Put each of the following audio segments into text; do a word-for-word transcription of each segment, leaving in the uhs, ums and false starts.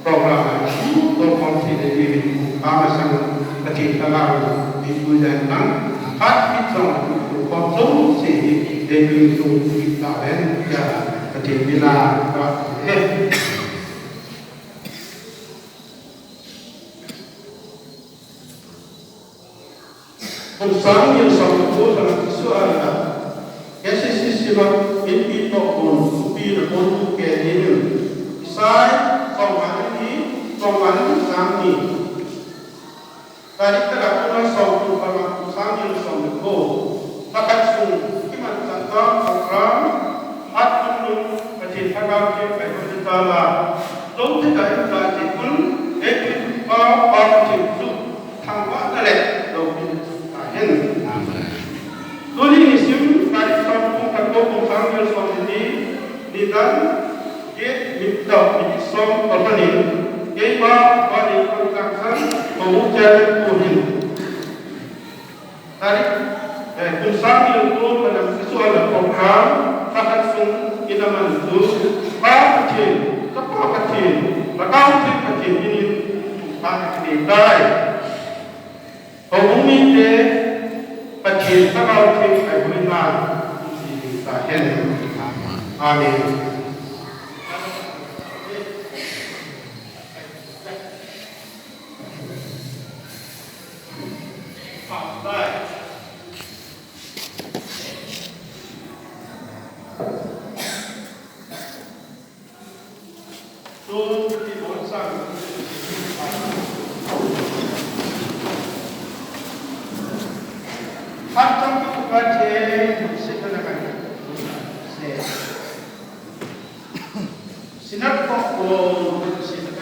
Program a tu to kom si de di, ama sang kati ta la di tu dan nang, hat ki song tu kom so si de di tu ki ta len ya kati mina ka eh. Kum sang ni som ko sang ki su a la. K C C Synod in pi to kon, pi na kon tu ke ni. Isai, song an ni, song an ni sang ni. Tarik ta la ko na som tu pa ma kum sang ni som ko. Takat sung ki man ta ta program, at kum nung, ka tin ta ka ke ka ta la. Dong te ka ta ti kun, e pi pa pa ti tu. Thangvahna le loupina chu tahen. Amen. Tuni nisim, tarik som thum, khat ko kum sang ni som ni, nidan, get, mit tah, mit som, pahani, keima, vani, pangkang san, ko mu chairman pu hin. Tarik, eh, kum sang ni ko, madam, kisu ala program, khat sung, inaman tu, pa Pathen, kapa Pathen, kapa Pathen, Pathen, ini, pa Pathen, dai. Houbung mite Pathen Lhagao Theng ahiuva, tahen. Amen. Synod ko ko, Synod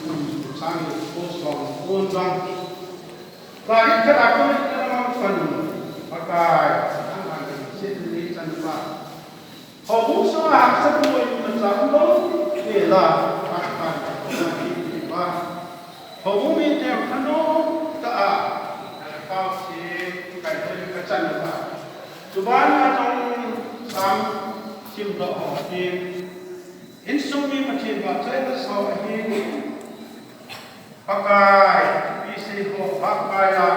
ko sang ko song ko jong. Tarik khat a kon in Pakai, Pakai, ang ang sin ni chan pa. Houbung sunga hahsatna imacha umlou, nela, Pakai, Pakai, Pakai. Houbung mite khanong tah a, Pakai, Pakai, Pakai, ka chan pa. Chuban a jong sam sim doh ho tin. Insung mi Pathen vahchoina sao ahi. Pakai, ipi sei ho, Pakai a,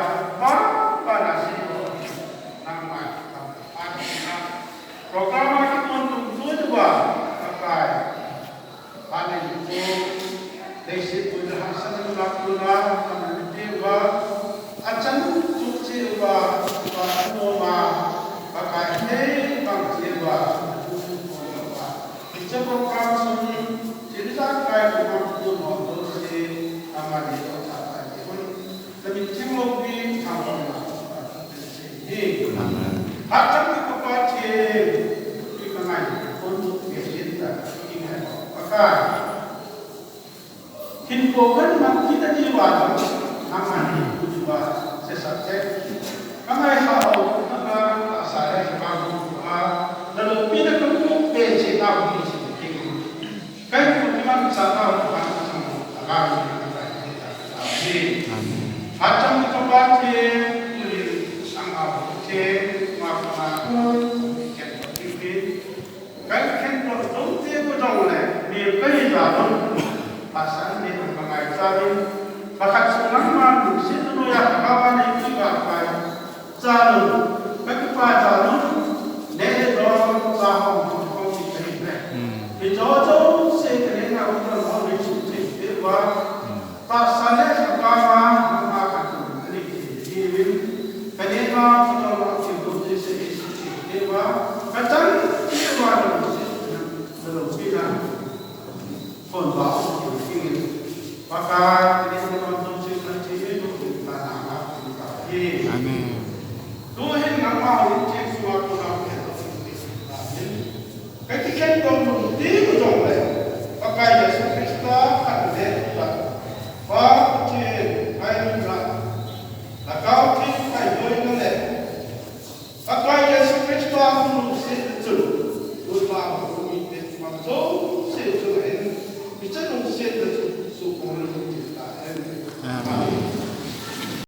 Pakai a sei ho. Nangma, Pakai a. Program a kiton tum tu tu ba, Pakai. Amen. Leiset puina hahsatna lak tuna, amen. Ti ba, achan tu ti ba, ba tu ma, Pakai hei bang ti ba, tu tu ba. Hiche program sung, hiche jat kai program tu mo tu si, amani to cha kai ti un. Namin theng loupi, thang loupi na, hi. Amen. Hachang ki papa che, ki ka ngai, kon tu ke yin ta, ki ngai ko. Pakai. Hin ko kan man ki ta ni wa, nang man ni ku wa, se sa te. Ka ngai ha o, ka ka, ka sa le, ka ku wa, na loupi na ka ku, pe che ta wi, che ki. Kai ku kiman sa ta hu pan sa mo ta la ni ta ta ta ta. Amen. Hachang ki papa che, ku ni sang ha che, ma pa na ku, ken ko ti ni. Kai ken ko dong te ko dong le, ni kai ja dong. Pasal ni ang pangai sa ni. Pakhat sa nang ma ku si tu ya ka ba ni ki ba kai. Cha nu, ka kipah cha nu, neh le don, cha hom hom hom ti kahi ne. Hmm. Hiche jouse kaneh nau don hom le chu chu te uva. Hmm. Tahsa le lhagao a, ama katum ani ti ti uvin. Kaneh nau don hom chu chu te se ti ti uva. Kachan ti uva lo se na lo pi na. Kon ba u ti ti. Pakai, ti ni kon ton si na ti ni tu ta na na ti ta hi. Amen. Tu hin nangma hung theng sunga tu na ke to. Amen. Ka kikhen tong lung ti ku jong le.